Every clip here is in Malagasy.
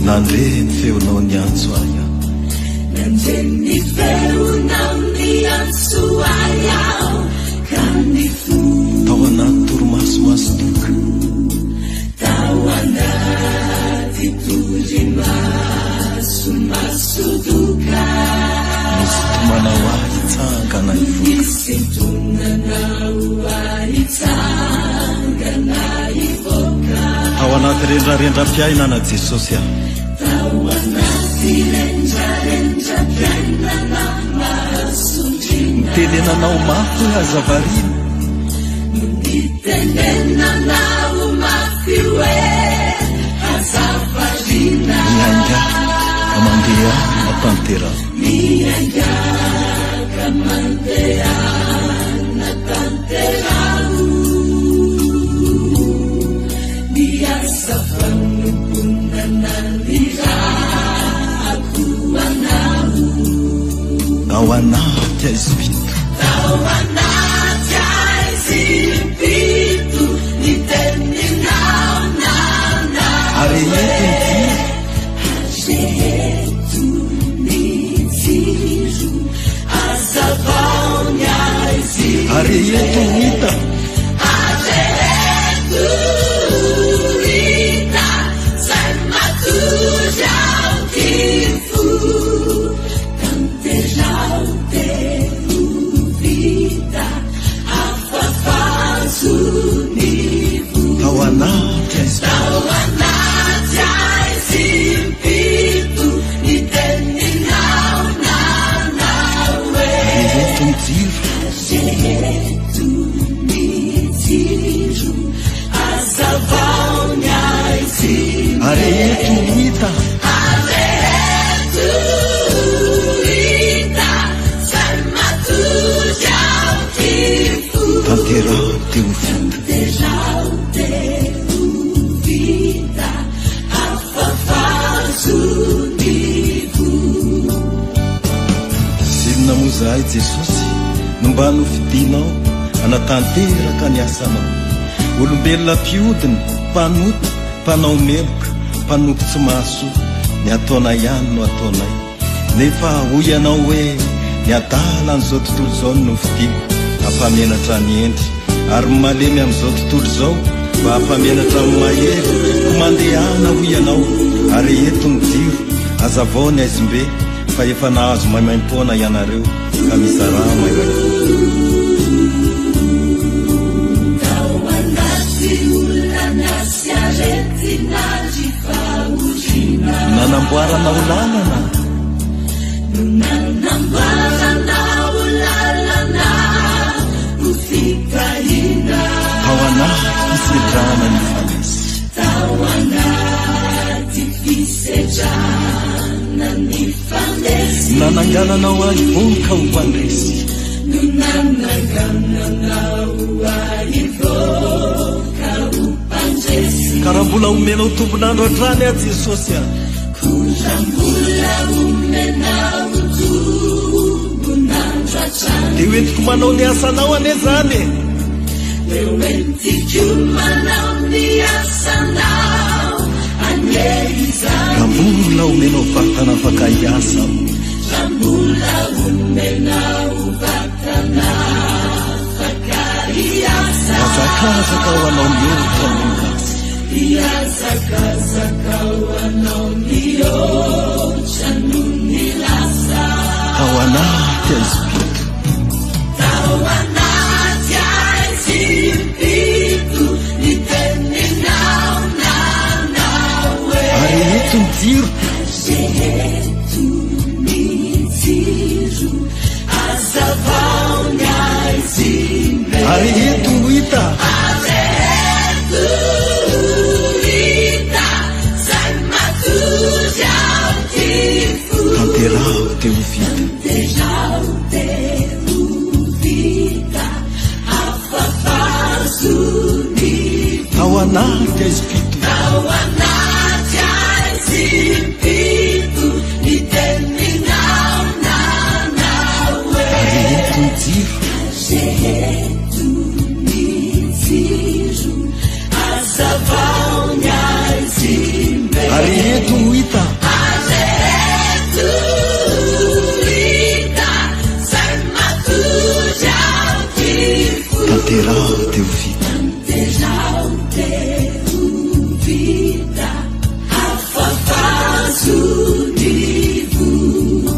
Nandre ny feonao niantso ahy aho. Nandre ny feonao niantso ahy aho ka nifoha. Tao anaty torimaso masodoka. Tao anaty torimaso masodoka. Nisintomanao ahy hitsangana hivoaka. Nisintonanao ahy hitsangana hivoaka. Tao anaty rendrarendram-piainana Jesosy ah. Tao anaty rendrarendram-piainana mahasondriana. Nitenenanao mafy hoe aza variana. Nitenenanao mafy hoe aza variana. Miaingà ka mandehana tanteraho. Miaingà ka mandehana tanteraho. Ny asa fanompoana nanirahako anao. Tao anaty aizim-pito. Tao anaty aizim-pito ny teninao nanao Ary eto ny jiro. Areheto ny jiro, hazavao ny aizim-be. Ary eto ho hita. Areheto hita zay matory ao ty fo. Tanteraho te ho vita, afafazo ny voa. Tao anaty aizim-pito. Tao anaty aizim-pito ny teninao nanao hoe. Areheto ny jiro. Areheto ny jiro, hazavao ny aizim-be. Areheto ho hita. Areheto hita zay matory ao ty fo. Tanteraho te ho vita. Tanteraho te ho vita, afafazo ny voa. Zinona moa izahay Jesosy no mba nofidinao hanatanteraka ny asanao. Olombelona mpiodina, mpanota, mpanao meloka, mpanompo tsy mahasoa, ny ataonay ihany no ataonay. Nefa hoy ianao hoe, Ny adalan'izao tontolo izao no nofidiko hampamenatra ny hendry, ary ny malemy amin'izao tontolo izao mba hampamenatra ny mahery. Koa mandehana, hoy ianao, ary eto ny jiro, hazavao ny haizim-be, fa efa nahazo maimaimpoana ianareo, ka mizarà maimaimpoana. Tao anaty olana sy aretina ary fahoriana. Nanamboaranao lalana. No nanamboaranao lalana ho fitahiana. Tao anaty fisedrana nifanesy. Tao anaty fisedrana nifanesy. Nanangananao ahy voka ho mpandresy. No nanangananao ahy voka ho mpandresy. Ka raha mbola omenao tombon'andro hatrany aho Jesosy a. Koa raha mbola omenao tombon'andro hatrany. Dia ho entiko manao ny asanao anie izany e. Dia ho entiko manao ny asanao anie izany. Raha mbola omenao vatana afaka hiasa aho. Raha mbola omenao vatana afaka hiasa. Hiazakazaka ho anao mihoatra noho ny lasa. Hiazakazaka ho anao mihoatra noho ny lasa. Tao anaty aizim-pito. Tao anaty aizim-pito ny teninao nanao hoe. Areheto ny jiro. Areheto ny jiro, hazavao ny aizim-be. Areheto ho hita. Areheto ho hita zay matory ao ty fo. Tanteraho te ho vita. Tanteraho te ho vita, afafazo ny voa. Tao anaty aizim-pito. Tao anaty aizim-pito ny teninao nanao hoe. Areheto ny jiro. Areheto ny jiro, hazavao ny aizim-be. Areheto. reto ho hita. Aza reto ho hita, zay matory ao ty fo. Tanteraho te ho vita. Tanteraho te ho vita, afafazo ny voa.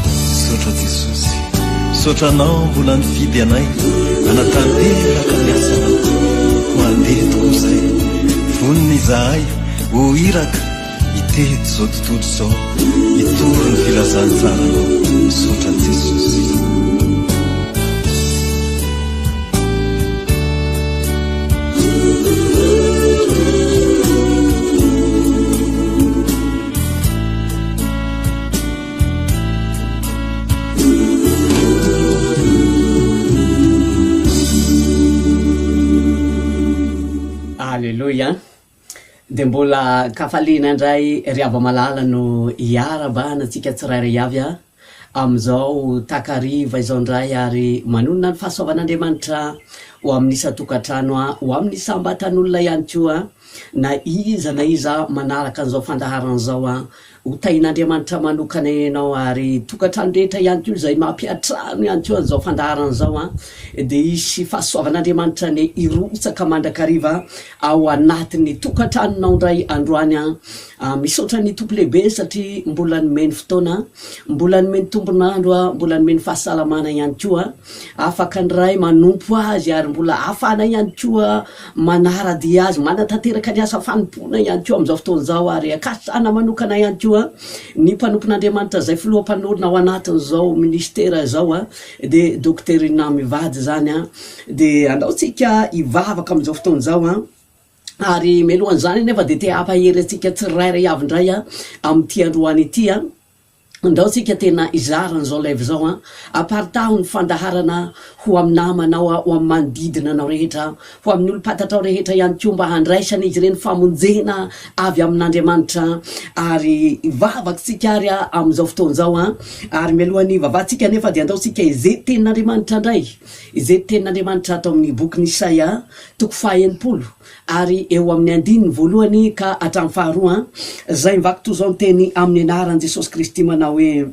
Misaotra Jesosy, misaotra Anao mbola nifidy anay hanatanteraka ny asanao. Koa andeha tokoa izay, vonona izahay ho iraka hitety izao tontolo izao, hitory ny filazantsaranao. Misaotra Jesosy. Aleloia! Dia mbola an-kafaliana indray ry hava-malala no hiara-bahana antsika tsirairay avy a, amin'izao takariva izao indray ary manonona ny fahasoavan'Andriamanitra ho amin'ny isan-tokantrano a, ho amin'ny isam-batan'olona ihany koa na iza na iza manaraka an'izao fandaharana izao a, Ho tahin'Andriamanitra manokana ianao ary tokantrano rehetra ihany koa izay mampiantrano ihany koa an'izao fandaharana izao an, dia hisy fahasoavan'Andriamanitra anie hirotsaka mandrakariva ao anatin'ny tokantranonao indray androany an. Misaotra ny Tompo lehibe satria mbola nomeny fotoana, mbola nomeny tombon'andro, mbola nomeny fahasalamana ihany koa. Afaka ny Ray manompo Azy ary mbola ahafahana ihany koa manara-dia Azy, manatanteraka ny asa fanompoana ihany koa amin'izao fotoana izao ary ankasitrahana manokana ihany koa ny mpanompon'Andriamanitra izay filoha mpanorina ao anatin'izao minisitera izao dia Dokotera Rinah mivady izany dia andao tsika hivavaka amin'izao fotoana izao. Ary mialohan'izany anefa dia te hampahery antsika tsirairay avy indray amin'ity androany ity. Andao tsika tena hizara an'izao live izao an! Aparitaho ny fandaharana ho amin'ny namanao ho amin'ny manodidina anao rehetra, ho amin'ny olom-pantatrao rehetra ihany koa mba handraisan'izy ireny famonjena avy amin'Andriamanitra ary hivavaka tsika ary amin'izao fotoana izao an! Ary mialohan'ny hivavahantsika anefa dia andao tsika hijery tenin'Andriamanitra indray, hijery tenin'Andriamanitra ato amin'ny bokin'i Isaia toko faha 60. Ary eo amin'ny andininy voalohany ka hatramin'ny faharoa, izay mivaky toy izao ny teny amin'ny anaran'i Jesosy Kristy manao hoe,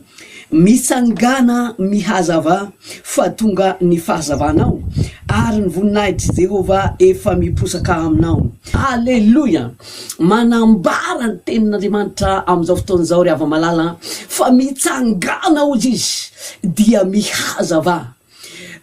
Mitsangàna mihazava, fa tonga ny fahazavanao, ary ny voninahitr'i Jehovah efa miposaka aminao. Aleloia! Manambara ny tenin'Andriamanitra amin'izao fotoana izao ry hava-malala, fa mitsangàna hozy izy, dia mihazava.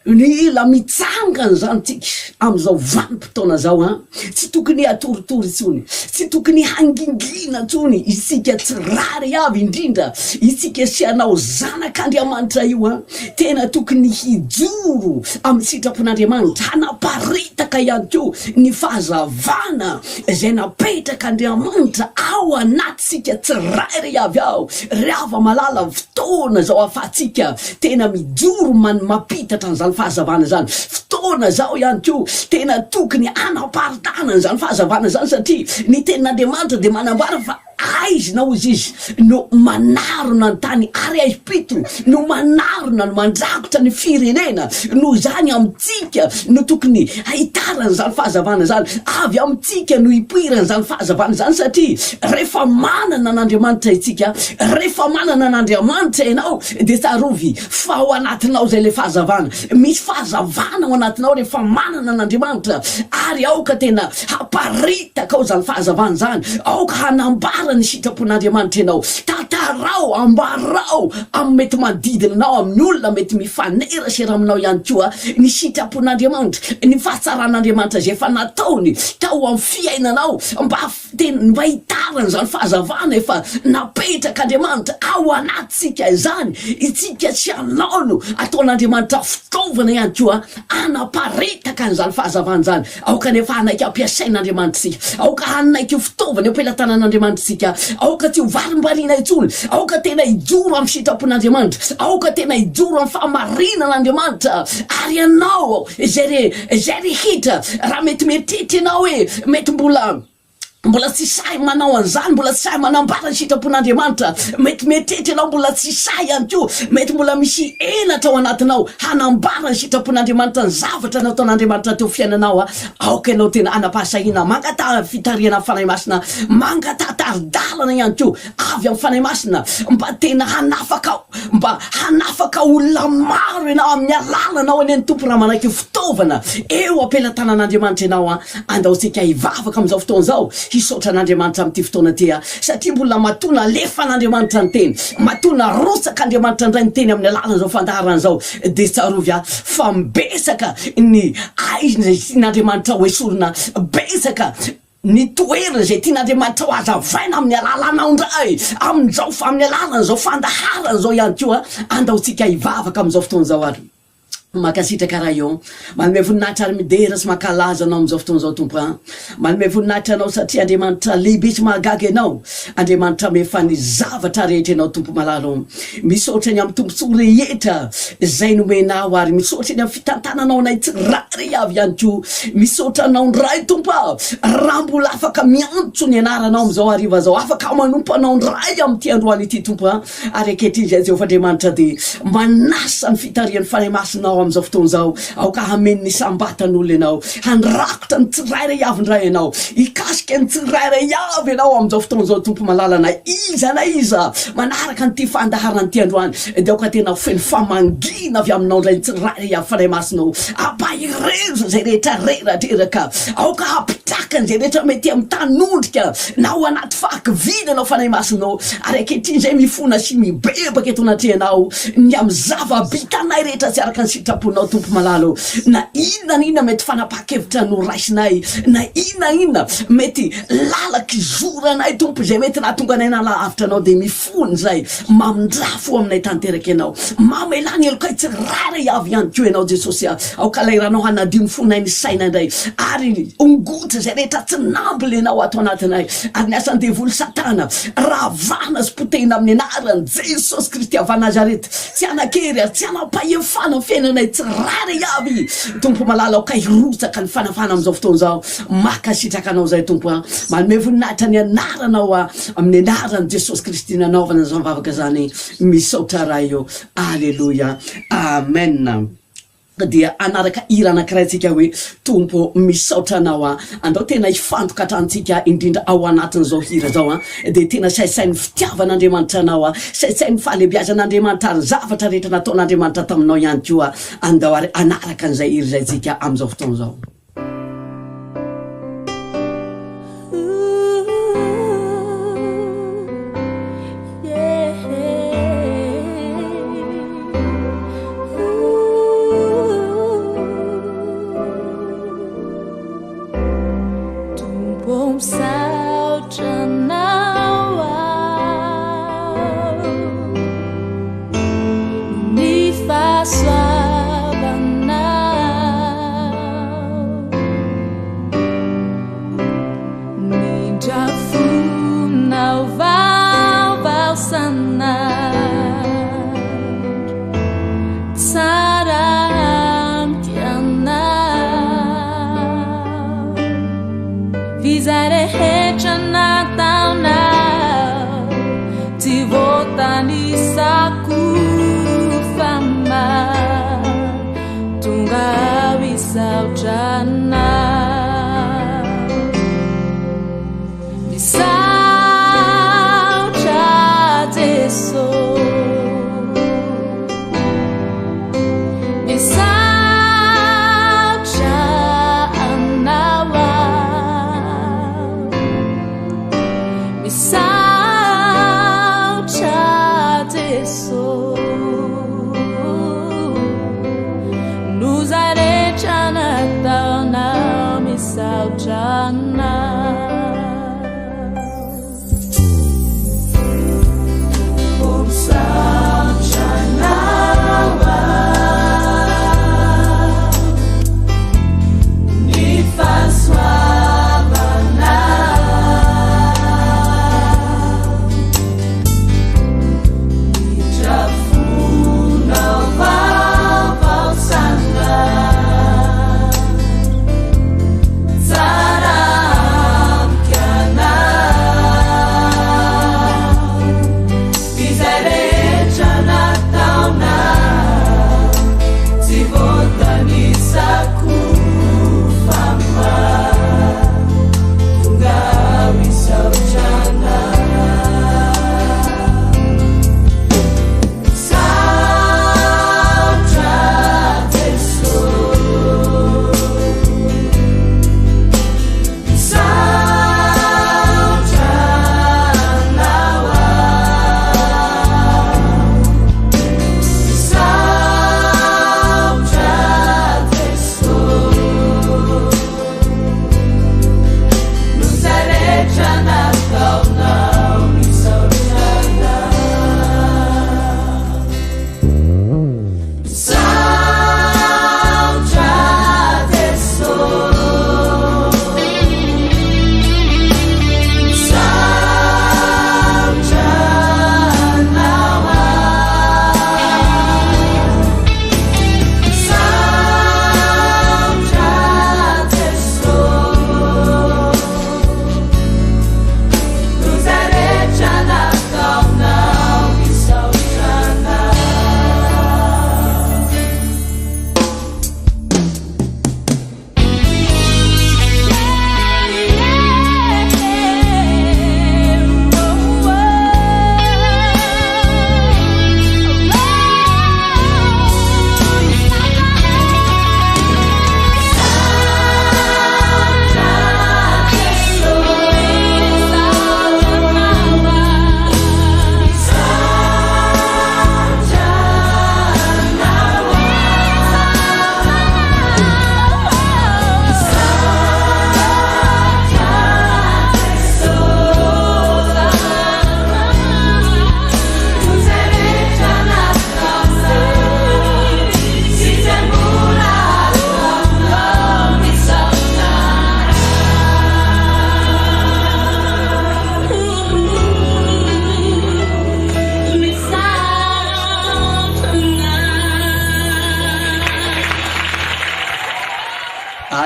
Mila mitsangana izany tsika amin'izao vanim-potoana izao an! Tsy tokony hatoritory intsony, tsy tokony hangingina intsony isika tsirairay avy indrindra isika sy ianao zanak'Andriamanitra io an! Tena tokony hijoro amin'ny sitrapon'Andriamanitra, hanaparitaka ihany koa ny fahazavana izay napetrak'Andriamanitra ao anatintsika tsirairay avy ao. Ry hava-malala, fotoana izao ahafahantsika Tena mijoro man mampitatra an'izany fahazavana izany. Fotoana izao ihany koa tena tokony hanaparitahana an'izany fahazavana izany satria ny tenin'Andriamanitra dia manambara fa aizina hozy izy no manarona ny tany ary aizim-pito no manarona no mandrakotra ny firenena. Noho izany amintsika no tokony hahitaran'izany fahazavana izany. Avy amintsika no hipoiran'izany fahazavana izany satria rehefa manana an'Andriamanitra isika, rehefa manana an'Andriamanitra ianao Dia tsarovy fa ao anatinao izay ilay fahazavana. Misy fahazavana ao anatinao rehefa manana an'Andriamanitra. Ary aoka tena haparitaka ao izany fahazavana izany. Aoka hanambara ny sitrapon'Andriamanitra ianao. Tantarao, ambarao amin'ny mety manodidina anao, amin'ny olona mety mifanerasera aminao ihany koa ny sitrapon'Andriamanitra, ny fahatsaran'Andriamanitra izay efa nataony tao amin'ny fiainanao mba Dia mba hitarana izany fahazavana efa napetrak'Andriamanitra ao anatintsika izany isika tsy hanao no ataon'Andriamanitra fitaovana ihany koa hanaparitaka an'izany fahazavana izany. Aoka anefa hanaiky hampiasain'Andriamanitra isika. Aoka hanaiky ho fitaovana eo am-pelatanan'Andriamanitra isika. Aoka tsy ho varimbariana intsony. Aoka tena hijoro amin'ny sitrapon'Andriamanitra. Aoka tena hijoro amin'ny fahamarinan'Andriamanitra. Ary ianao izay re, izay rehetra, raha mety mieritreritra ianao hoe mety mbola. Mbola tsy sahy manao an'izany, mbola tsy sahy manambara ny sitrapon'Andriamanitra. Mety mieritreritra ianao mbola tsy sahy ihany koa, mety mbola misy henatra ao anatinao hanambara ny sitrapon'Andriamanitra, ny zavatra nataon'Andriamanitra teo fiainanao. Aoka ianao tena hanam-pahasahiana, mangataha fitarihana amin'ny Fanahy Masina, mangataha tari-dalana ihany koa avy amin'ny Fanahy Masina mba tena hanafaka mba hanafaka olona maro ianao amin'ny alalanao anie ny Tompo raha manaiky ho fitaovana eo am-pelatanan'Andriamanitra ianao an! Andao isika hivavaka amin'izao fotoana izao, hisaotra an'Andriamanitra amin'ity fotoana ity an! Satria mbola matoa nalefan'Andriamanitra ny teny, matoa narotsak'Andriamanitra indray ny teny amin'ny alalan'izao fandaharana izao, dia tsarovy an fa betsaka ny aizina izay tian'Andriamanitra ho esorina, betsaka ny toerana izay tian'Andriamanitra ho hazavaina amin'ny alalanao indray, amin'izao, amin'ny alalan'izao fandaharana izao ihany koa. Andaontsika hivavaka amin'izao fotoana izao ary. Mankasitraka Ray ô. Manome voninahitra ary midera sy mankalaza Anao amin'izao fotoana izao Tompo a. Manome voninahitra Anao satria Andriamanitra lehibe sy mahagaga Ianao. Andriamanitra mefa ny zavatra rehetra Ianao Tompo malala ô. Misaotra ny amin'ny tombontsoa rehetra izay nomenao ary misaotra ny amin'ny fitantananao anay tsirairay avy ihany koa. Misaotra Anao indray Tompo a, raha mbola afaka miantso ny anaranao amin'izao hariva izao, afaka manompo Anao indray amin'ity androany ity Tompo a. Ary ankehitriny izay Jehovah Andriamanitra dia manasa ny fitarihan'ny Fanahy Masinao amin'izao fotoana izao. Aoka hameno ny isam-batan'olona Ianao. Handrakotra ny tsirairay avy indray Ianao. Hikasika ny tsirairay avy Ianao amin'izao fotoana izao, Tompo malala, na iza na iza manaraka an'ity fandaharana ity androany. Dia aoka tena ho feno famangiana avy Aminao indray ny tsirairay avy, Fanahy Masina ô. Ampaherezo izay rehetra reradreraka. Aoka hampitraka an'izay rehetra mety amin'ny tanondrika na ao anaty fahakiviana Ianao, Fanahy Masina ô. Ary ankehitriny izay mifona sy mibebaka eto anatrehanao ny amin'ny zava-bitanay rehetra tsy araka ny sitraponao, Tompo malala ô, na inona na inona mety fanapahan-kevitra noraisinay, na inona na inona mety lalan-kizoranay, Tompo, izay mety nahatonga anay nanalavitra Anao, dia mifona izay, mamindrà fo aminay tanteraka Ianao. Mamelà ny helokay tsirairay avy ihany koa Ianao, Jesosy a. Aoka ilay Ranao hanadio ny fonay, ny sainay indray, ary hongotra izay rehetra tsy nambolenao ato anatinay, ary ny asan'ny devoly satana, ravana sy potehina amin'ny anaran'i Jesosy Kristy avy Nazareth, tsy hanan-kery ary tsy hanam-pahefana amin'ny fiainanay tsirairay avy. Tompo malala, aoka hirotsaka ny fanafana amin'izao fotoana izao. Mankasitraka Anao izay Tompo a. Manome voninahitra ny anaranao aho, amin'ny anaran'i Jesosy Kristy nanaovana izany vavaka izany. Misaotra Ray ô. Aleloia. Amen. Dia hanaraka hira anankiray tsika hoe Tompo misaotra anao a! Andao tena hifantoka hatrany tsika indrindra ao anatin'izao hira izao a! Dia tena saintsain'ny fitiavan'Andriamanitra anao a! Saintsain'ny fahalebiazan'Andriamanitra ary ny zavatra rehetra nataon'Andriamanitra taminao ihany koa. Andao ary hanaraka an'izay hira izay tsika amin'izao fotoana izao. Tompo misaotra anao aho ny fahasoavanao Nindrafonao vaovao sanandro Tsara amiko ianao F'izay rehetra nataonao Tsy voatanisako fa mahatonga aho hisaotra anao Misaotra Jeso Misaotra anao aho Misaotra Jeso Noho izay rehetra nataonao Misaotra anao Oh, misaotra anao aho Ny fahasoavanao Indrafonao vaovao sanandro Tsara.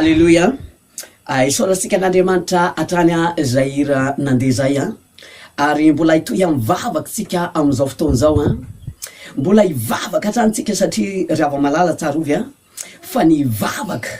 Aleloia! Isaorantsika an'Andriamanitra hatrany izay hira nandeha izay an! Ary mbola hitohy amin'ny vavaka isika amin'izao fotoana izao an! Mbola hivavaka hatrany isika satria ry hava-malala tsarovy an! Fa ny vavaka,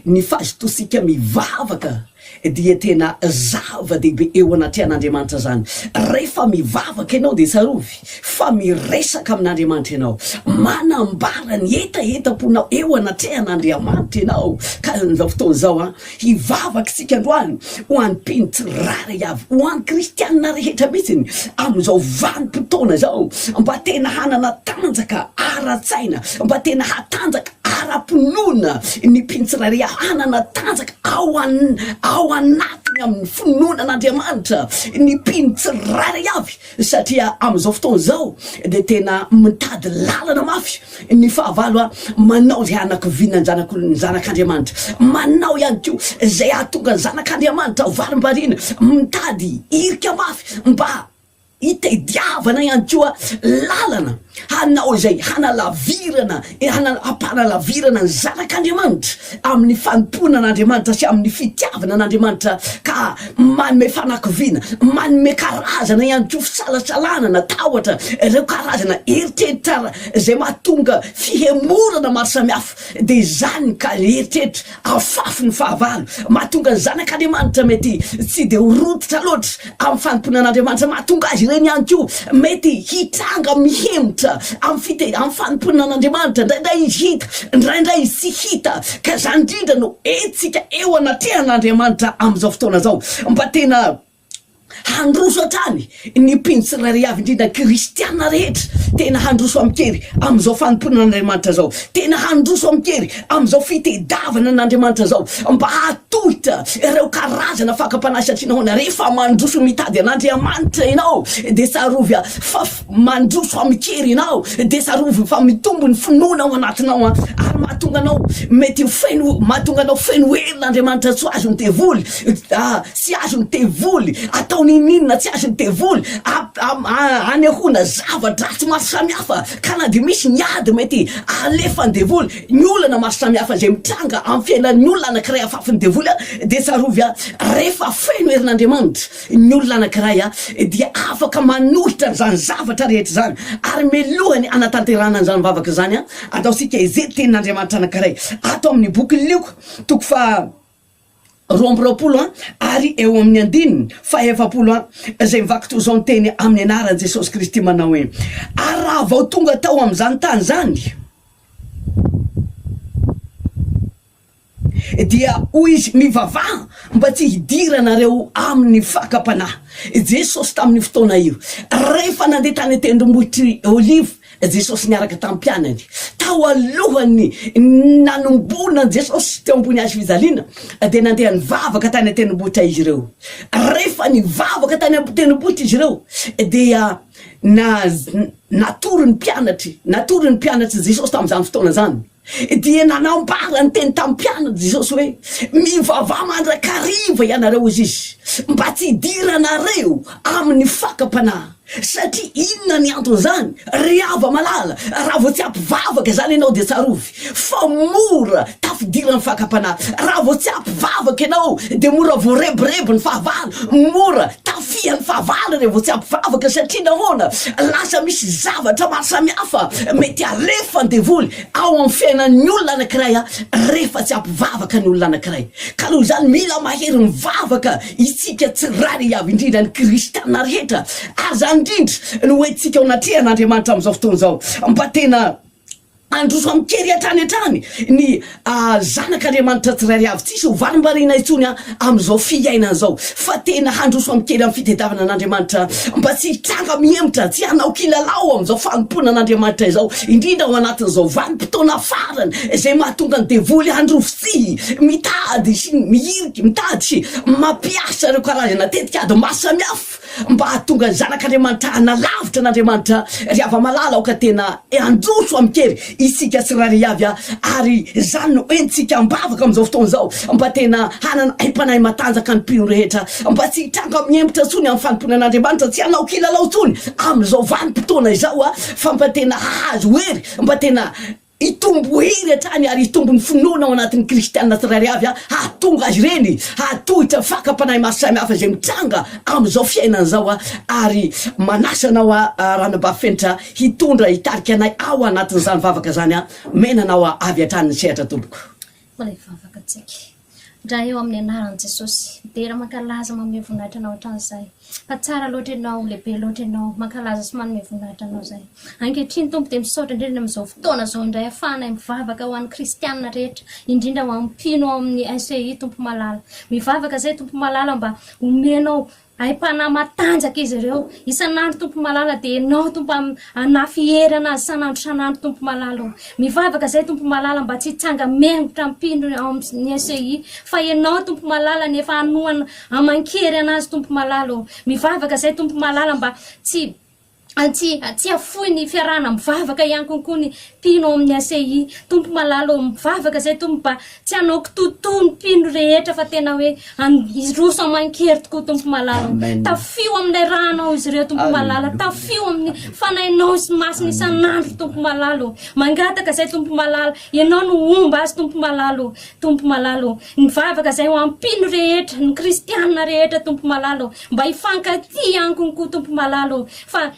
ny fazotoantsika mivavaka dia tena zava-dehibe eo anatrehan'Andriamanitra izany. Rehefa mivavaka ianao dia tsarovy fa miresaka amin'Andriamanitra ianao. Manambara ny hetahetam-ponao eo anatrehan'Andriamanitra ianao. Ka amin'izao fotoana izao an, hivavaka isika androany ho an'ny mpino tsirairay avy, ho an'ny kristianina rehetra mihitsy amin'izao vanim-potoana izao, mba tena hanana tanjaka ara-tsaina, mba tena hatanjaka ara-pinoana ny mpino tsirairay avy, hanana tanjaka ao an, ao anatiny amin'ny finoana an'Andriamanitra ny mpino tsirairay avy, satria amin'izao fotoana izao dia tena mitady lalana mafy ny fahavalo a, manao izay hanakiviana ny zanak'olona, ny zanak'Andriamanitra, manao ihany koa izay hahatonga ny zanak'Andriamanitra ho varimbariana, mitady hirika mafy mba Hitediavana ihany koa lalana hanao izay hanalavirana, hampanalavirana ny zanak'Andriamanitra amin'ny fanompoana an'Andriamanitra sy amin'ny fitiavana an'Andriamanitra ka manome fanakiviana, manome karazana ihany koa fisalasalana na tahotra, ireo karazana eritreritra izay mahatonga fihemorana maro samihafa dia izany ka eritreritra Afafy ny fahavalo, mahatonga ny zanak'Andriamanitra mety tsy dia ho rototra loatra amin'ny fanompoana an'Andriamanitra, mahatonga azy ireny ihany koa mety hitranga mihemotra amin'ny fite, amin'ny fanompoana an'Andriamanitra, indraindray izy hita, indraindray izy tsy hita, ka izany indrindra no entintsika eo anatrehan'Andriamanitra amin'izao fotoana izao, mba tena. Handroso hatrany ny mpino tsirairay avy, indrindra ny kristiana rehetra. Tena handroso amin-kery amin'izao fanompoana an'Andriamanitra izao. Tena handroso amin-kery amin'izao fitedavana an'Andriamanitra izao, mba hahatohitra ireo karazana fakam-panahy satria nahoana? Rehefa mandroso mitady an'Andriamanitra ianao dia tsarovy fa mandroso amin-kery ianao, dia tsarovy fa mitombo ny finoana ao anatinao ary mahatonga anao mety ho feno, mahatonga anao feno herin'Andriamanitra tsy ho azon'ny devoly, tsy azon'ny devoly atao n'inon'inona, tsy azon'ny devoly anehoana zava-dratsy maro samihafa, ka na dia misy ny ady mety alefan'ny devoly, ny olana maro samihafa izay mitranga amin'ny fiainan'ny olona anankiray afafin'ny devoly, dia tsarovy rehefa feno herin'Andriamanitra. Ny olona anankiray dia afaka manohitra an'izany zavatra rehetra izany, ary melohany hanatanterahana an'izany vavaka izany, ataontsika izay tenin'Andriamanitra anankiray ato amin'ny bokin'i Lioka, toko faha 22 ary eo amin'ny andininy faha-40, izay mivaky toy izao ny teny amin'ny anaran'i Jesosy Kristy manao hoe, Ary raha vao tonga tao amin'izany tany izany, Dia hoy izy, Mivavaha mba tsy hidiranareo amin'ny fakam-panahy. Jesosy tamin'io fotoana io, rehefa nandeha tany an-tendrombohitr'i Oliva Jesosy niaraka tamin'ny mpianany, tao alohan'ny nanomboana an'i Jesosy teo ambony hazo fijaliana, dia nandeha nivavaka tany an-tendrombohitra izy ireo. Rehefa nivavaka tany an-tendrombohitra izy ireo, dia na, natory ny mpianatry, natory ny mpianatr'i Jesosy tamin'izany fotoana izany. Dia nanambara ny teny tamin'ny mpianany Jesosy hoe, Mivavaha mandrakariva ianareo, hoy Izy, mba tsy hidiranareo amin'ny fakam-panahy. Satria inona ny anton'izany? Ry hava-malala, raha vao tsy ampy vavaka izany ianao dia tsarovy fa mora tafidiran'ny fakam-panahy. Raha vao tsy ampy vavaka ianao dia mora voarebireby ny fahavalo, mora tafihan'ny fahavalo raha vao tsy ampy vavaka. Satria nahoana? Lasa misy zavatra maro samihafa mety alefan'ny devoly ao amin'ny fiainan'ny olona anankiray rehefa tsy ampy vavaka ny olona anankiray. Ka noho izany mila mahery mivavaka isika tsirairay avy, indrindra ny kristiana rehetra. Ary izany indrindra no hoentintsika ao anatrehan'Andriamanitra amin'izao fotoana izao mba tena Handroso amin-kery hatrany hatrany ny zanak'Andriamanitra tsirairay avy. Tsisy ho varimbariana intsony amin'izao fiainana izao, fa tena handroso amin-kery amin'ny fitadiavana an'Andriamanitra, mba tsy hitranga mihemotra, tsy hanao kilalao amin'izao fanompoana an'Andriamanitra izao, indrindra ao anatin'izao vanim-potoana farany izay mahatonga ny devoly handrovitsihy, mitady sy mihiriky, mitady sy mampiasa ireo karazana tetikady maro samihafa. Mba hahatonga ny zanak'Andriamanitra hanalavitra an'Andriamanitra, ry hava-malala, aoka tena handroso amin-kery isika tsirairay avy, ary izany no entintsika am-bavaka amin'izao fotoana izao, mba tena hanana aim-panahy matanjaka ny mpino rehetra, mba tsy hitranga mihemotra intsony amin'ny fanompoana an'Andriamanitra, tsy hanao kilalao intsony amin'izao vanim-potoana izao, fa mba tena hahazo hery, mba tena. Hitombo hery hatrany ary hitombo ny finoana ao anatin'ny kristiana tsirairay avy hahatonga azy ireny hahatohitra fakam-panahy maro samihafa izay mitranga amin'izao fiainana izao ary manasa anao Ranabavy Fenitra hitondra hitarika anay ao anatin'izany vavaka izany Omena anao avy hatrany ny sehatra tompoko. Mbola hivavaka tsika. Ndray eo amin'ny anaran'i Jesosy. Midera mankalaza manome voninahitra anao hatrany izahay. Fa tsara loatra ianao, lehibe loatra ianao. Mankalaza sy manome voninahitra anao izahay. Ankehitriny Tompo dia misaotra indrindra amin'izao fotoana izao indray ahafahanay mivavaka ho an'ny kristianina rehetra, indrindra ho an'ny mpino ao amin'ny SEI Tompo malala. Mivavaka izahay Tompo malala mba omenao Aim-panahy matanjaka izy ireo. Isan'andro Tompo malala dia Ianao Tompo hanafy hery anazy isan'andro isan'andro Tompo malala o. Mivavaka izay Tompo malala mba tsy hitsanga-mengotra mpino ao amin'ny SEI fa Ianao Tompo malala no efa hanohana aman-kery anazy Tompo malala o. Mivavaka izay Tompo malala mba tsy Tsy tsy hafoy ny fiarahana mivavaka ihany konko ny mpino ao amin'ny ACI. Tompo malala ô, mivavaka izay Tompo mba tsy hanao kitoatoa ny mpino rehetra fa tena hoe hiroso aman-kery tokoa Tompo malala ô. Tafio amin'ilay rànao izy ireo Tompo malala, tafio amin'ny Fanahinao sy Masina isan'andro Tompo malala ô. Mangataka izay Tompo malala, Ianao no homba azy Tompo malala ô. Tompo malala ô, mivavaka izay ho an'ny mpino rehetra, ny kristiana rehetra Tompo malala ô. Mba hifankatia ihany konko Tompo malala ô, fa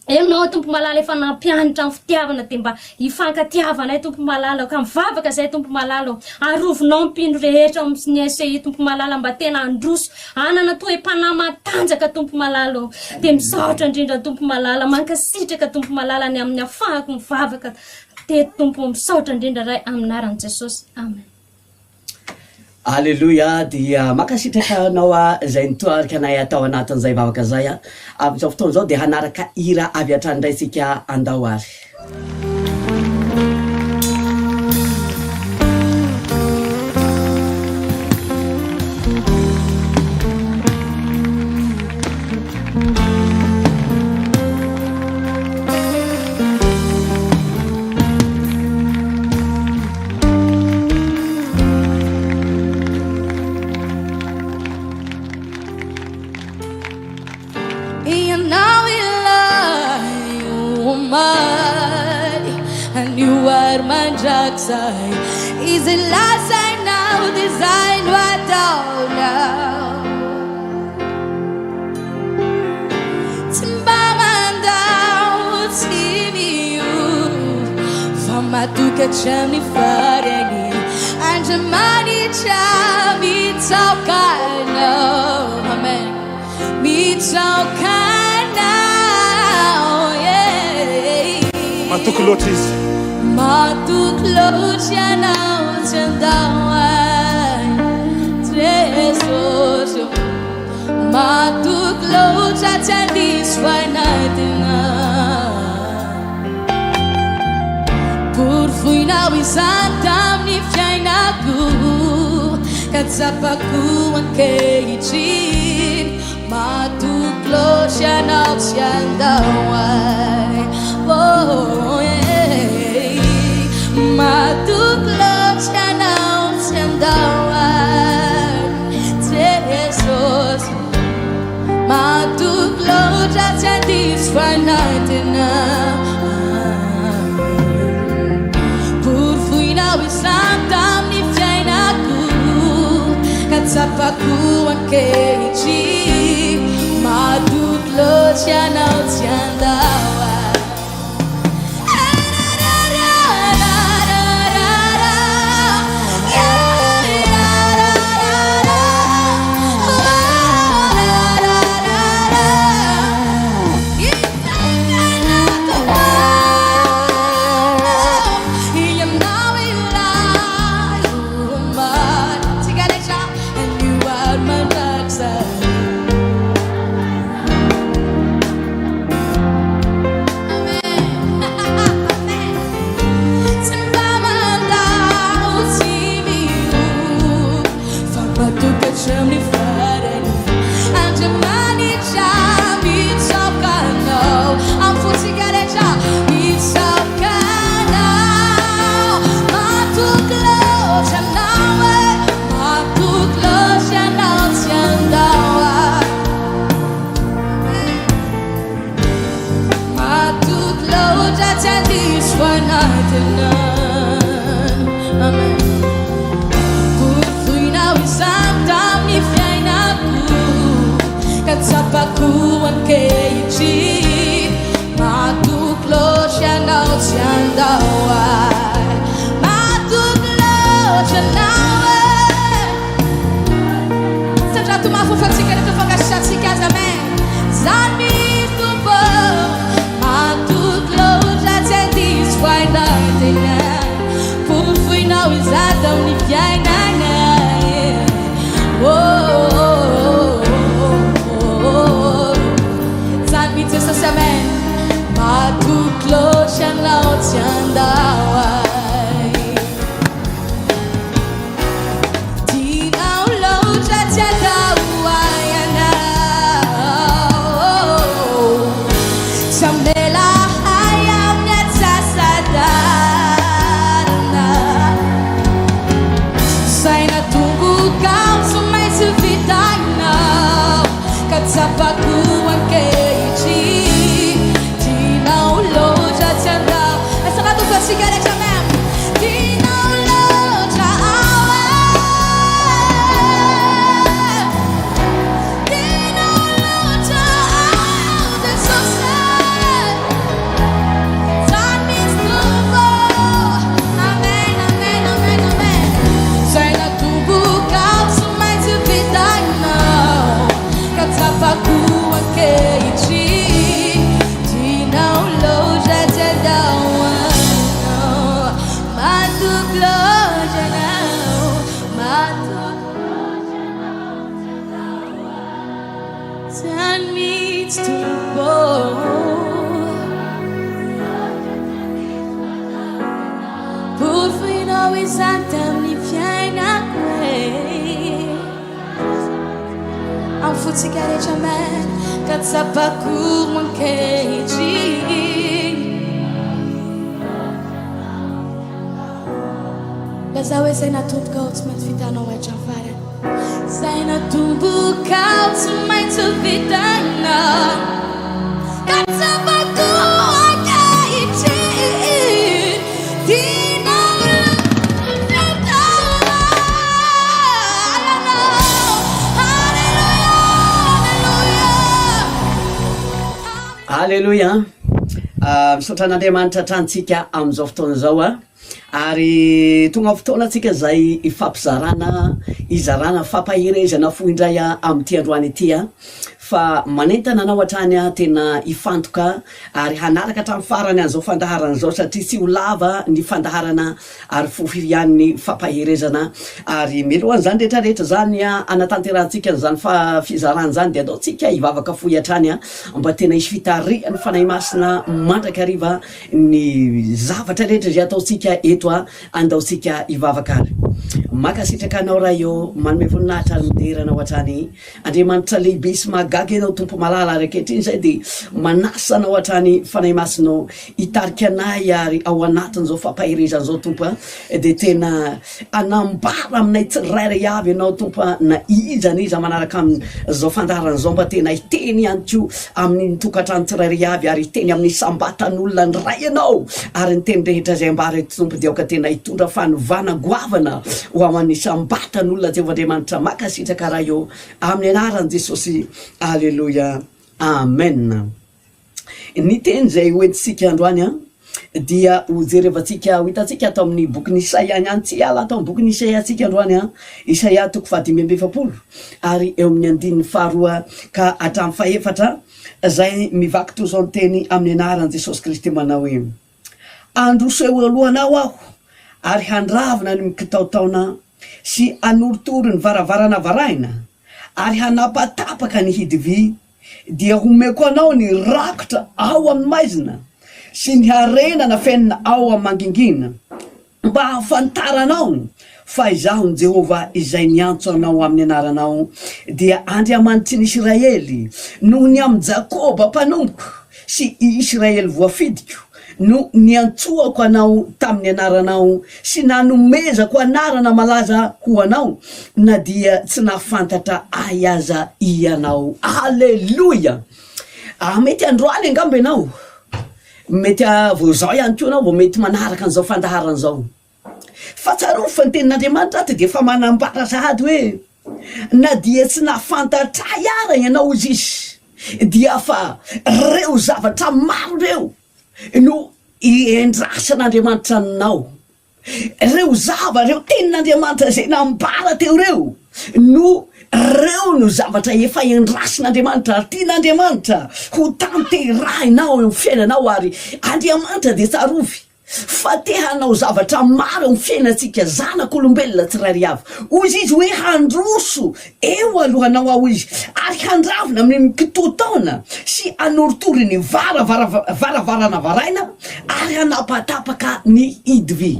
Ianao Tompo malala efa nampianatra ny fitiavana dia mba hifankatiavanay Tompo malala ô, ka mivavaka izay Tompo malala ô, arovinao ny mpino rehetra ao amin'ny SEI Tompo malala mba tena handroso hanana toe-panahy matanjaka Tompo malala ô, dia misaotra indrindra Tompo malala, mankasitraka Tompo malala ny amin'ny afahako mivavaka teto Tompo ô, misaotra indrindra Ray amin'ny anaran'i Jesosy, Amen. Aleloia dia mankasitraka anao izay nitarika anay atao anatin'izay vavaka izay. Amin'izao fotoana izao dia hanaraka hira avy hatrany indray isika andao ary. Ianao ilay omaly, anio ary mandrakizay. Izay lazainao dia izay no ataonao. Tsy mba mandao, tsy miova, fa matoky hatramin'ny farany. Andriamanitra mitsaoka Anao, amen, mitsaoka Anao, yeah. Matoky loatra izy. Matoky loatra Ianao, tsy handao ahy, Jesosy ô. Matoky loatra tsy handiso fanantenana. Porofoinao izany tamin'ny fiainako ka tsapako ankehitriny. Matoky loatra ianao tsy handao ahy. Oh, yeah. Matoky loatra ianao tsy handao ahy. Jesosy Matoky loatra tsy handiso fanantenana Porofoinao izany tamin'ny fiainako Ka tsapako ankehitriny Matoky loatra ianao tsy handao ahy. Tsy mba mandao, tsy miova, fa matoky hatramin'ny farany. Andriamanitra mitsaoka Anao amin'ny fontsika rehetra, mitsaoka Anao. Matoky loatra Anao e, matoky loatra Ianao tsy handao ahy. Matoky loatra tsy handiso fanantenana. fofantsika rehetra fankasitrahantsika azy amen. Zany mihitsy Tompo matoky loatra tsy handiso aina tena porofoinao izany tamin'ny fiainana oh, oh, oh, oh. Zany mihitsy Jesosy amen. Matoky loatra anao tsy handao ahy. Tianao loatra tsy handao ahy ianao. Tsy hamela ahy amin'ny antsasa-dalana. Saina tombokao tsy maintsy vitainao ka tsapako ankehitriny. Tianao loatra tsy handao. Asa matoky antsika rehetra amen. Tianao loatra aho e. Tianao loatra aho Jesosy e. Zany mihitsy Tompo. Amen, amen, amen, amen. Izay natombokao tsy maintsy vitainao ka tsapako ankehitriny. Tianao loatra tsy handao anao. Matoky loatra anao, matoky loatra anao tsy handao ahy. Zany mihitsy Tompo. Porofoinao izany tamin'ny fiainako e. Amin'ny fontsika rehetra amen ka tsapako ankehitriny. Lazao hoe izay natombokao tsy maintsy vitanao hatramin'ny farany. Izay natombokao tsy maintsy vitanao. Ka tsapako ankehitriny. Tianao Aleloia! Ah, misaotra an'Andriamanitra hatrany tsika amin'izao fotoana izao a. Ary tonga fotoana tsika izay ifampizarana, izarana fampaherezana fo indray a amin'ity androany ity a. Fa manentana anao hatrany aho tena hifantoka ary hanaraka hatramin'ny farany an'izao fandaharana izao satria tsy ho lava ny fandaharana ary fohy ihany ny fampaherezana ary mialohan'izany rehetra rehetra izany hanatanterahantsika an'izany fizarana izany dia andaontsika hivavaka fohy hatrany mba tena hisy fitarihan'ny Fanahy Masina mandrakariva ny zavatra rehetra izay ataontsika eto andaontsika hivavaka ary mankasitraka anao Ray ô manome voninahitra ary midera anao hatrany Andriamanitra lehibe sy mahagaga Ianao Tompo malala ary ankehitriny izay dia manasa Anao hatrany Fanahy Masina ô hitarika anay ary ao anatin'izao fampaherezana izao Tompo a dia tena hanambara aminay tsirairay avy Ianao Tompo a na iza na iza manaraka amin'izao fandaharana izao mba tena hiteny ihany koa amin'ny tokantrano tsirairay avy ary hiteny amin'ny isam-batan'olona ny Ray Ianao ary ny teny rehetra izay ambara eto Tompo dia aoka tena hitondra fanovana goavana ho ao an'ny isam-batan'olona Jehovah Andriamanitra mankasitraka Ray ô amin'ny anaran'i Jesosy Aleloia Amen Ny teny izay ho entintsika androany an dia ho jerevantsika ho hitantsika ato amin'ny bokin'i Isaia ihany tsy hiala ato amin'ny bokin'i Isaia tsika androany an Isaia toko fahadimy amby efapolo ary eo amin'ny andininy faharoa ka hatramin'ny fahefatra izay mivaky toy izao ny teny amin'ny anaran'i Jesosy Kristy manao hoe Handroso eo alohanao aho ary handravona ny mikitaotaona sy hanorotoro ny varavarana varahina ary hanapatapaka ny hidy vy, dia homeko anao ny rakotra ao amin'ny maizina sy ny harena nafenina ao amin'ny mangingina, mba hahafantaranao fa Izaho ny Jehovah izay niantso anao amin'ny anaranao, dia Andriamanitry ny Isiraely, noho ny amin'i Jakoba mpanompoko sy i Isiraely voafidiko, no niantsoako anao tamin'ny anaranao sy nanomezako anarana malaza ho anao, na dia tsy nahafantatra ahy aza ianao. Aleloia! Ah, mety androany angamba ianao, mety vao izao ihany koa ianao vao mety manaraka an'izao fandaharana izao. Fa tsarovy fa ny tenin'Andriamanitra ato dia efa manambara sahady hoe, na dia tsy nahafantatra ahy ara ianao hozy izy, dia fa reo zavatra maro reo no iendrasan'Andriamanitra aminao. Reo zava, reo tenin'Andriamanitra izay nambara teo reo no. Ireo no zavatra efa endrasin'Andriamanitra ary tian'Andriamanitra ho tanterahinao eo amin'ny fiainanao ary Andriamanitra dia tsarovy fa te hanao zavatra maro eo amin'ny fiainantsika zanak'olombelona tsirairay avy. Hoy Izy hoe handroso eo alohanao aho Izy ary handravona amin'ny kitotaona sy hanorotoro ny varavarana varahina ary hanapatapaka ny hidivy.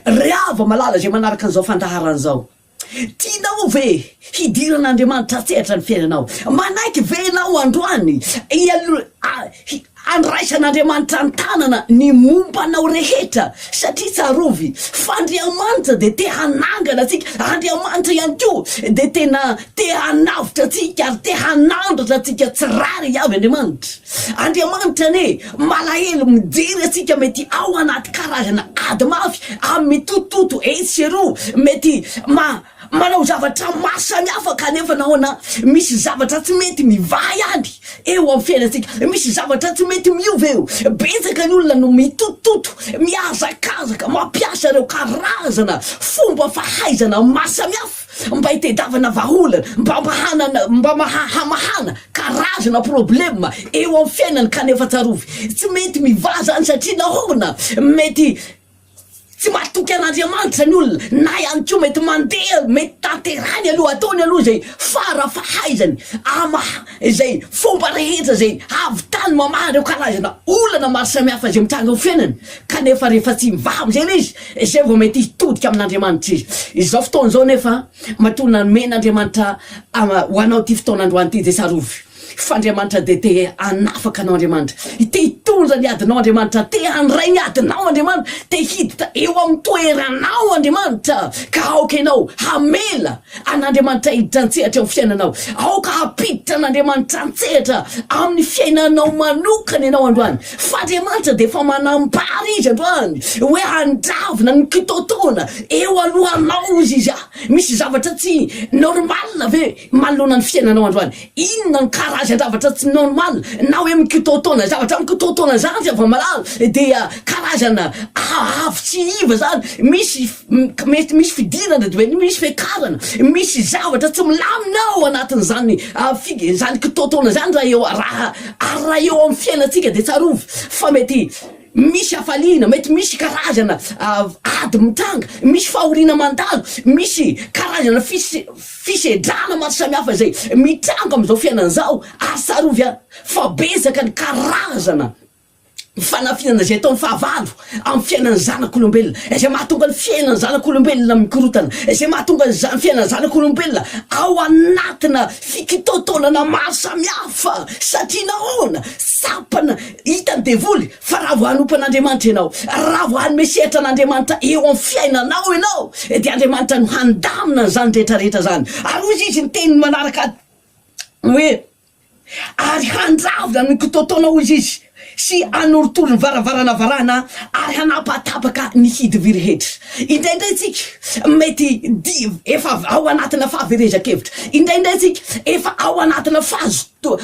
Ry hava-malala izay manaraka an'izao fandaharana izao. Tianao ve hidiran'Andriamanitra an-tsehatra ny fiainanao? Manaiky ve ianao androany handraisan'Andriamanitra an-tanana ny momba anao rehetra? Satria tsarovy fa Andriamanitra dia te hanangana antsika, Andriamanitra ihany koa dia tena te hanavotra antsika ary te hanandratra antsika tsirairay avy Andriamanitra. Andriamanitra anie malahelo mijery antsika mety ao anaty karazana ady mafy amin'ny mitotototo etsy sy eroa, mety ma manao zavatra maro samihafa kanefa nahoana misy zavatra tsy mety mivaha ihany eo amin'ny fiainantsika, misy zavatra tsy mety miova eo. Betsaka ny olona no mitotototo, mihazakazaka, mampiasa ireo karazana fomba fahaizana maro samihafa. Mba hitedavana vahaolana, mba mba hanana, mba maha hamahana karazana problème eo amin'ny fiainany kanefa tsarovy, tsy mety mivaha zany satria nahoana? Mety tsy matoky an'Andriamanitra ny olona, na ihany koa mety mandeha, mety tanterahiny aloha, ataony aloha izay fara fahaizany hamaha izay fomba rehetra izay hahavitany mamaha ireo karazana olana maro samihafa izay mitranga eo fiainany kanefa rehefa tsy mivaha amin'izay ilay izy Izay vao mety hitodika amin'Andriamanitra izy. Izao fotoana izao anefa, matoa nomen'Andriamanitra ho anao ity fotoana androany ity, dia tsarovy fa Andriamanitra dia te hanafaka anao Andriamanitra. Te hitondra ny adinao Andriamanitra, te handray ny adinao Andriamanitra, te hiditra eo amin'ny toeranao Andriamanitra, ka aoka ianao hamela an'Andriamanitra hiditra an-tsehatra eo amin'ny fiainanao. Aoka hampiditra an'Andriamanitra an-tsehatra amin'ny fiainanao manokana ianao androany. Fa Andriamanitra dia efa manambara Izy androany hoe handravona ny kitoatoana eo alohanao hozy Izy. Misy zavatra tsy normal ve manoloana ny fiainanao androany? Inona no karazan-javatra tsy normal na hoe mikitoatoana? Zavatra mikitoatoana izany ry hava-malala dia karazana avo tsy iva izany, misy mety misy fidirana dia mety misy fiakarana, misy zavatra tsy milamina ao anatin'izany izany kitoatoana izany raha eo raha ary raha eo amin'ny fiainantsika dia tsarovy fa mety misy hafaliana, mety misy karazana ady mitranga, misy fahoriana mandalo, misy karazana fisedrana maro samihafa izay mitranga amin'izao fiainana izao ary tsarovy fa betsaka ny karazana fanafinana izay ataon'ny fahavalo amin'ny fiainan'ny zanak'olombelona, izay mahatonga ny fiainan'ny zanak'olombelona mikorotana, izay mahatonga ny fiainan'ny zanak'olombelona ao anatina fikitoatoanana maro samihafa. Satria nahoana? Tsapana, hitan'ny devoly fa raha vao hanompo an'Andriamanitra ianao, raha vao hanome sehatra an'Andriamanitra eo amin'ny fiainanao ianao, dia Andriamanitra no handamina an'izany rehetrarehetra izany. Ary hoy izy ny teniny manaraka hoe. Ary handravona ny kitoatoana, hoy izy, sy hanorotoro ny varavarana varahina ary hanapatapaka ny hidy vy rehetra. Indraindray isika mety di efa ao anatina fahaverezan-kevitra. Indraindray isika efa ao anatina fahazoto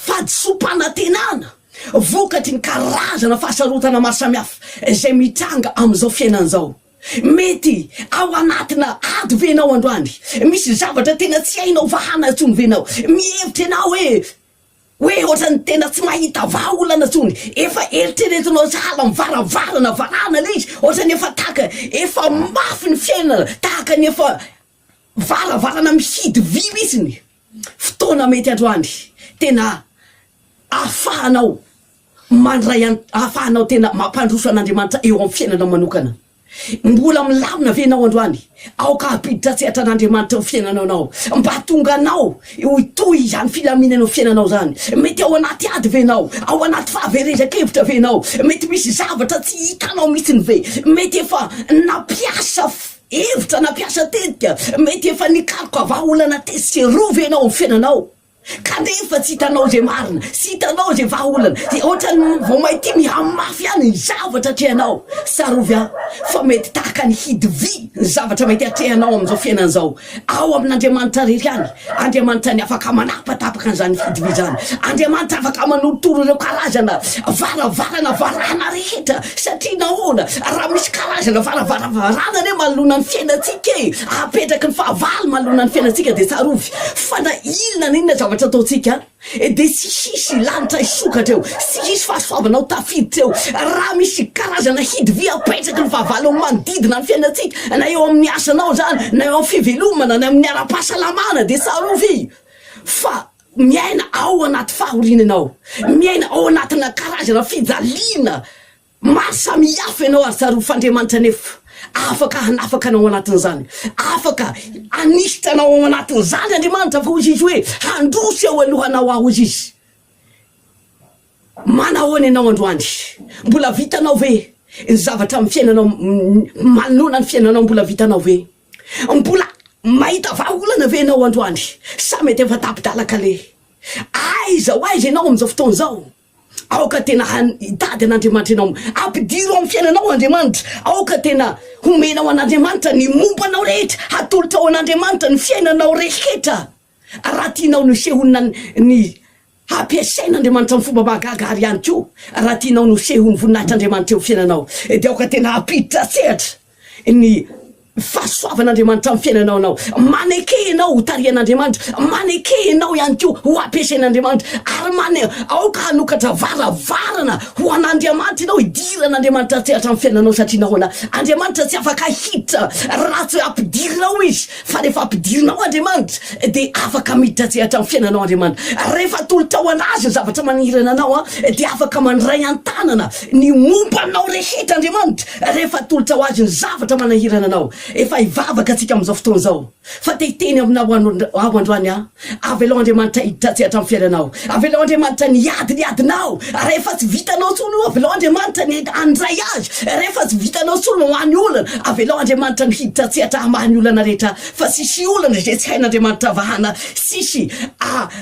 fahadisoam-panantenana vokatry ny karazana fahasarotana maro samihafa izay mitranga amin'izao fiainana izao. Mety ao anatina ady ve ianao androany? Misy zavatra tena tsy hainao vahana intsony ve ianao? Mihevitra ianao hoe hoe ohatran'ny tena tsy mahita vahaolana intsony. Efa eritreretinao sahala amin'ny varavarana varahana ilay izy, ohatran'ny efa tahaka efa mafy ny fiainana, tahaka ny efa varavarana mihidy vy mihitsy. Fotoana mety androany tena ahafahanao mandray an, ahafahanao tena mampandroso an'Andriamanitra eo amin'ny fiainanao manokana. Mbola milamina ve ianao androany? Aoka hampiditra an-tsehatra an'Andriamanitra eo fiainanao ianao, mba hahatonga anao ho hitohy izany filaminana eo fiainanao izany. Mety ao anaty ady ve ianao? Ao anaty fahaverezan-kevitra ve ianao? Mety misy zavatra tsy hitanao mihitsiny ve? Mety efa nampiasa hevitra, nampiasa tetika, mety efa nikaroka vahaolana tetsy sy eroa ve ianao amin'ny fiainanao? Kanefa tsy hitanao izay marina, tsy hitanao izay vahaolana, dia ohatran'ny vao mainty mihamafy ihany ny zavatra atrehanao. Tsarovy aho fa mety tahaka ny hidy vy ny zavatra mety atrehanao amin'izao fiainana izao. Ao amin'Andriamanitra irery ihany, Andriamanitra ny afaka manapatapaka an'izany hidy vy izany. Andriamanitra afaka manorotoro ireo karazana varavarana varahana rehetra. Satria nahoana? Raha misy karazana varavarana varahana anie manoloana ny fiainantsika e, apetraky ny fahavalo manoloana ny fiainantsika dia tsarovy Fa na inona na inona zavatra ataontsika dia tsy hisy lanitra hisokatra eo, tsy hisy fahasoavana ho tafiditra eo. Raha misy karazana hidy vy apetraky ny fahavalo amin'ny manodidina ny fiainantsika, na eo amin'ny asanao izany, na eo amin'ny fivelomana, na amin'ny ara-pahasalamana, dia tsarovy fa miaina ao anaty fahoriana ianao, miaina ao anatina karazana fijaliana. Maro samihafa ianao ary tsarovy fa Andriamanitra anefa afaka hanafaka anao ao anatin'izany. Afaka hanisitra anao ao anatin'izany Andriamanitra fa hoy Izy hoe handroso eo alohanao aho hoy Izy. Manahoana ianao androany? Mbola vitanao ve ny zavatra amin'ny fiainanao manoloana ny fiainanao mbola vitanao ve? Mbola mahita vahaolana ve ianao androany sa mety efa tapi-dalan-kaleha? Aiza ho aiza ianao amin'izao fotoana izao? Aoka tena hitady an'Andriamanitra ianao. Ampidiro amin'ny fiainanao Andriamanitra. Aoka tena homenao an'Andriamanitra ny momba anao rehetra. Hatolotrao an'Andriamanitra ny fiainanao rehetra. Raha tianao ny hisehoana ny hampiasain'Andriamanitra amin'ny fomba mahagaga ary ihany koa raha tianao ny hisehoan'ny voninahitr'Andriamanitra eo amin'ny fiainanao dia aoka tena hampiditra an-tsehatra ny fahasoavan'Andriamanitra amin'ny fiainanao anao. Maneke ianao ho tarihan'Andriamanitra, maneke ianao ihany koa ho ampiasain'Andriamanitra, ary mane, aoka hanokatra varavarana ho an'Andriamanitra ianao, hidiran'Andriamanitra an-tsehatra amin'ny fiainanao satria nahoana? Andriamanitra tsy afaka hiditra raha tsy ampidirinao Izy, fa rehefa ampidirinao Andriamanitra dia afaka miditra an-tsehatra amin'ny fiainanao Andriamanitra. Rehefa atolotrao an'Azy ny zavatra manahirana anao dia afaka mandray an-tanana ny momba anao rehetra Andriamanitra. Rehefa atolotra ho azy ny zavatra manahirana anao, efa hivavaka antsika amin'izao fotoana izao, fa te hiteny aminao aho androany aho, avelao Andriamanitra hiditra an-tsehatra amin'ny fiainanao, avelao Andriamanitra ny hiady ny adinao, rehefa tsy vitanao intsony io, avelao Andriamanitra ny handray azy, rehefa tsy vitanao intsony mamaha ny olana, avelao Andriamanitra ny hiditra an-tsehatra hamaha ny olana rehetra, fa tsisy olana izay tsy hain'Andriamanitra vahana, tsisy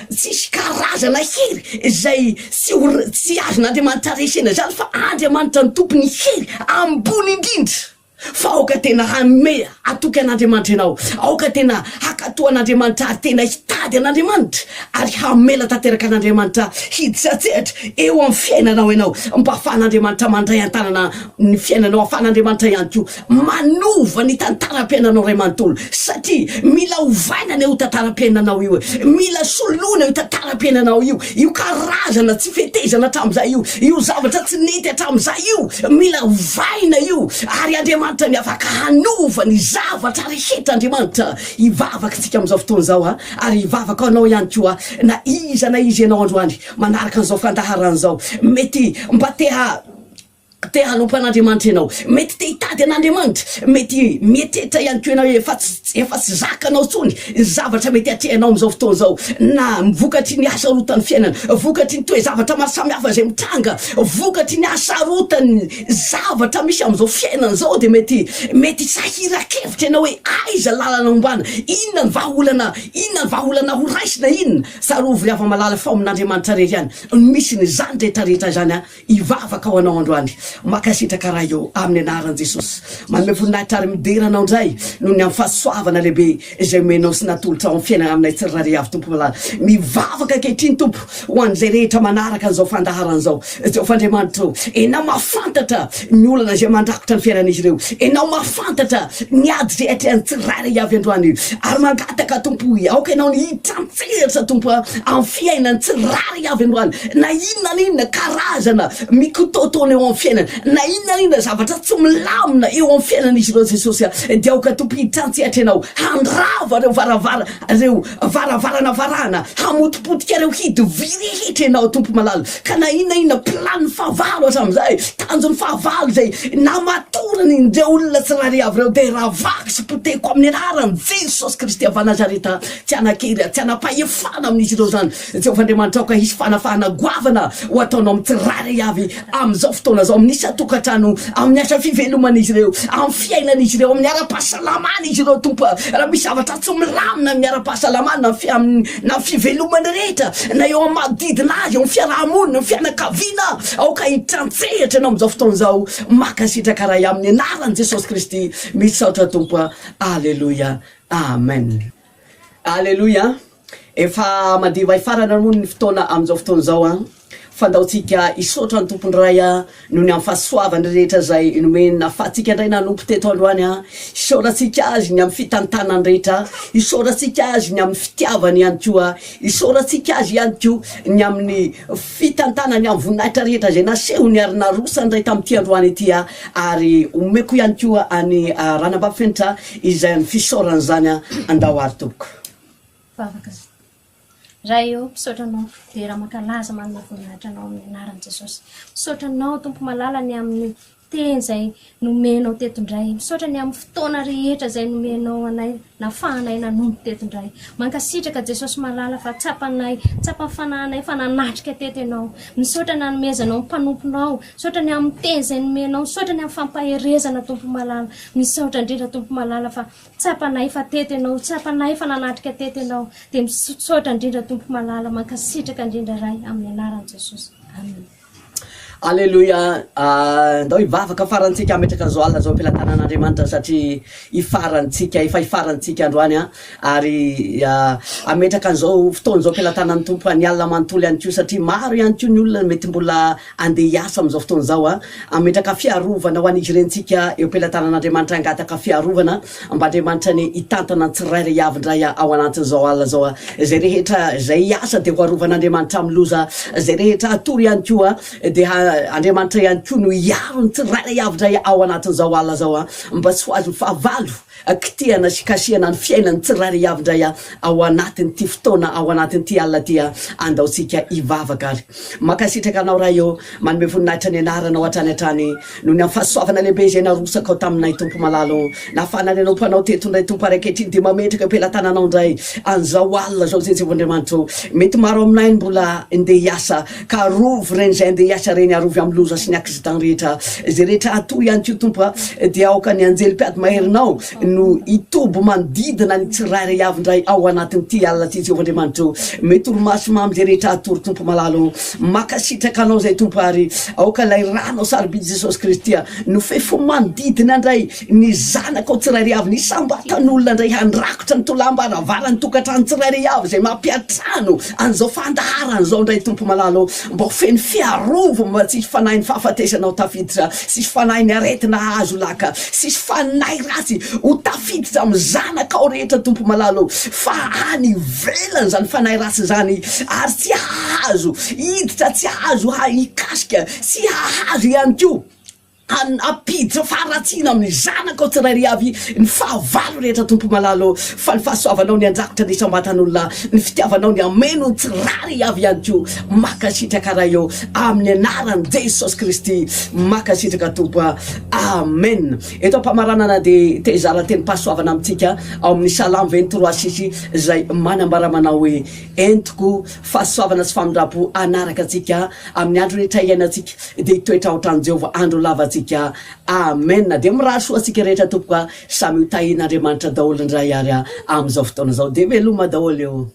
tsisy karazana hery izay Tsy ho tsy azon'Andriamanitra resena izany fa Andriamanitra no tompon'ny hery ambony indrindra. Fa aoka tena hanome hatoky an'Andriamanitra ianao. Aoka tena hankatò an'Andriamanitra ary tena hitady an'Andriamanitra ary hamela tanteraka an'Andriamanitra hiditra an-tsehatra eo amin'ny fiainanao ianao mba hahafahan'Andriamanitra mandray an-tanana ny fiainanao, hahafahan'Andriamanitra ihany koa manova ny tantaram-piainanao iray manontolo satria mila ovaina anie io tantaram-piainanao io e, mila soloina io tantaram-piainanao io, io karazana tsy fetezana hatramin'izay io, io zavatra tsy nety hatramin'izay io, mila ovaina io ary Andriamanitra ny afaka hanova ny zavatra rehetra Andriamanitra. Hivavaka isika amin'izao fotoana izao a, ary hivavaka ho anao ihany koa na iza na iza ianao androany manaraka an'izao fandaharana izao, mety mba te ha. Te hanompo an'Andriamanitra ianao. Mety te hitady an'Andriamanitra. Mety mieritreritra ihany koa ianao hoe efa tsy efa tsy zakanao intsony ny zavatra mety atrehanao amin'izao fotoana izao, na vokatry ny hasarotan'ny fiainana, vokatry ny toe-javatra maro samihafa izay mitranga, vokatry ny hasarotan'ny zavatra misy amin'izao fiainana izao dia mety mety sahiran-kevitra ianao hoe aiza lalana ombana, inona ny vahaolana, inona ny vahaolana ho raisina, inona. Tsarovy ry hava-malala fa ao amin'Andriamanitra irery ihany no misy ny izany rehetra rehetra izany an. Hivavaka ho anao androany. Mankasitraka Ray ô, amin'ny anaran'i Jesosy. Manome voninahitra ary midera Anao indray noho ny amin'ny fahasoavana lehibe izay omenao sy natolotrao amin'ny fiainana aminay tsirairay avy Tompo malala. Mivavaka ankehitriny Tompo ho an'izay rehetra manaraka an'izao fandaharana izao. Jehovah Andriamanitra ô, Ianao mahafantatra ny olana izay mandrakotra ny fiainan'izy ireo. Ianao mahafantatra ny ady izay atrehan'ny tsirairay avy androany. Ary mangataka Tompo, aoka Ianao ny hiditra an-tsehatra Tompo amin'ny fiainan'ny tsirairay avy androany. Na inona na inona karazana mikotoatoana eo amin'ny fiainana, na inona na inona zavatra tsy milamina eo amin'ny fiainan'izy ireo Jesosy a, dia aoka Tompo hiditra an-tsehatra Ianao, handrava ireo varavara, ireo varavarana varahana, hamotipotika ireo hidy vy rehetra Ianao Tompo malala, ka na inona na inona planin'ny fahavalo hatramin'izay, tanjon'ny fahavalo izay namatorany ireo olona tsirairay avy ireo, dia ravako sy potehiko amin'ny anaran'i Jesosy Kristy avy Nazareta, tsy hanan-kery, tsy hanam-pahefana amin'izy ireo izany. Jehovah Andriamanitra, aoka hisy fanafahana goavana ho ataonao amin'ny tsirairay avy amin'izao fotoana izao, amin'ny. isan-tokantrano, amin'ny asa fiveloman'izy ireo, amin'ny fiainan'izy ireo, amin'ny ara-pahasalaman'izy ireo, Tompo a. Raha misy zavatra tsy milamina amin'ny ara-pahasalamana, na amin'ny na amin'ny fivelomany rehetra, na eo amin'ny manodidina azy, eo amin'ny fiaraha-monina, ny fianakaviana, aoka hiditra an-tsehatra Ianao amin'izao fotoana izao. Mankasitraka Ray amin'ny anaran'i Jesosy Kristy. Misaotra Tompo a. Aleloia. Amen. Aleloia. Efa madiva hifarana moa ny fotoana amin'izao fotoana izao an. Fandaontsika hisaotra ny Tompo indray an, noho ny amin'ny fahasoavany rehetra izay nomeny nahafahantsika indray nanompo teto androany an. Isaorantsika Azy ny amin'ny fitantanany rehetra, isaorantsika Azy ny amin'ny fitiavany ihany koa, isaorantsika Azy ihany koa ny amin'ny fitantanany amin'ny voninahitra rehetra izay nasehony ary narosany indray tamin'ity androany ity an. Ary omeko ihany koa an'i Ranabavy Fenitra izany fisaorana izany an. Andao ary tompoko. Vavaka. Ray ô, misaotra Anao, dera mankalaza manome voninahitra Anao amin'ny anaran'i Jesosy. Misaotra Anao Tompo malala ny amin'ny teny izay nomenao teto indray. Misaotra ny amin'ny fotoana rehetra izay nomenao anay, nafahanay nanompo teto indray. Mankasitraka Jesosy malala fa tsapanay, tsapan'ny fanahinay fa nanatrika teto Ianao. Misaotra nanomezanao ny mpanomponao. Misaotra ny amin'ny teny izay nomenao. Misaotra ny amin'ny fampaherezana Tompo malala. Misaotra indrindra Tompo malala fa Tsapanay fa teto ianao, tsapanay fa nanatrika teto ianao, dia misaotra indrindra Tompo malala, mankasitraka indrindra Ray amin'ny anaran'i Jesosy. Amen. Aleloia, andao hivavaka farantsika hametraka an'izao alina izao am-pelatanan'Andriamanitra satria hifarantsika, efa hifarantsika androany an, ary hametraka an'izao fotoana izao am-pelatanan'ny Tompo ny alina manontolo ihany koa satria maro ihany koa ny olona mety mbola Andeha hiasa amin'izao fotoana izao aho, hametraka fiarovana ho an'izy ireny tsika eo am-pelatanan'Andriamanitra hangataka fiarovana mba Andriamanitra anie hitantana ny tsirairay avy indray ao anatin'izao alina izao izay rehetra izay hiasa dia ho arovan'Andriamanitra amin'ny loza izay rehetra hatory ihany koa dia Andriamanitra ihany koa no hiaro ny tsirairay avy indray ao anatin'izao alina izao mba tsy ho azon'ny fahavalo Kitihana sy kasihana ny fiainan'ny tsirairay avy indray ao anatin'ity fotoana, ao anatin'ity alina ity. Andao tsika hivavaka ary. Mankasitraka Anao Ray ô, manome voninahitra ny Anaranao hatrany hatrany, noho ny amin'ny fahasoavana lehibe izay narosakao taminay Tompo malala ô. Nahafahana nanompo Anao teto indray Tompo ary ankehitriny dia mametraka eo am-pelatananao indray an'izao alina izao Jehovah Andriamanitra ô. Mety maro aminay ny mbola ndeha hiasa ka arovy ireny izay andeha hiasa ireny, arovy amin'ny loza sy ny accident rehetra, izay rehetra hatory ihany koa Tompo a, dia aoka ny anjely mpiady maherinao no hitoby manodidina ny tsirairay avy indray ao anatin'ity alina ity Jehovah Andriamanitra o, mety torimaso mamy izay rehetra hatory Tompo malala o, mankasitraka Anao izay Tompo ary aoka ilay ranao sarobidy Jesosy Kristy a, no fefy manodidina indray Ny zanakao tsirairay avy, ny isam-batan'olona indray handrakotra ny tolam-baravaran'ny tokantrano tsirairay avy izay mampiantrano an'izao fandaharana izao indray Tompo malala ô, mba ho feno fiarovana mba tsy hisy fanahin'ny fahafatesana ho tafiditra, tsy hisy fanahin'ny aretina hahazo laka, tsy hisy fanahy ratsy ho tafiditra amin'ny zanakao rehetra Tompo malala ô, fa any ivelany izany fanahy ratsy izany ary tsy hahazo hiditra, tsy hahazo hikasika, tsy hahazo ihany koa. Hampiditra faharatsiana amin'ny zanakao tsirairay avy ny fahavalo rehetra Tompo malala ô, fa ny fahasoavanao ny handrakotra ny isam-batan'olona, ny fitiavanao ny hameno ny tsirairay avy ihany koa. Mankasitraka Ray ô, amin'ny anaran'i Jesosy Kristy. Mankasitraka Tompo a. Amen. Eto am-pamaranana dia te hizara tenim-pahasoavana amintsika ao amin'ny Salamo 23 six izay manambara manao hoe, Entiko fahasoavana sy famindram-po hanaraka antsika Amin'ny andro rehetra iainantsika dia hitoetra ao an-tranon'i Jehovah andro lava antsika. Amen. Dia mirary soa antsika rehetra tompoko a. Samy ho tahian'Andriamanitra daholo indray ary amin'izao fotoana izao. Dia veloma daholo eo.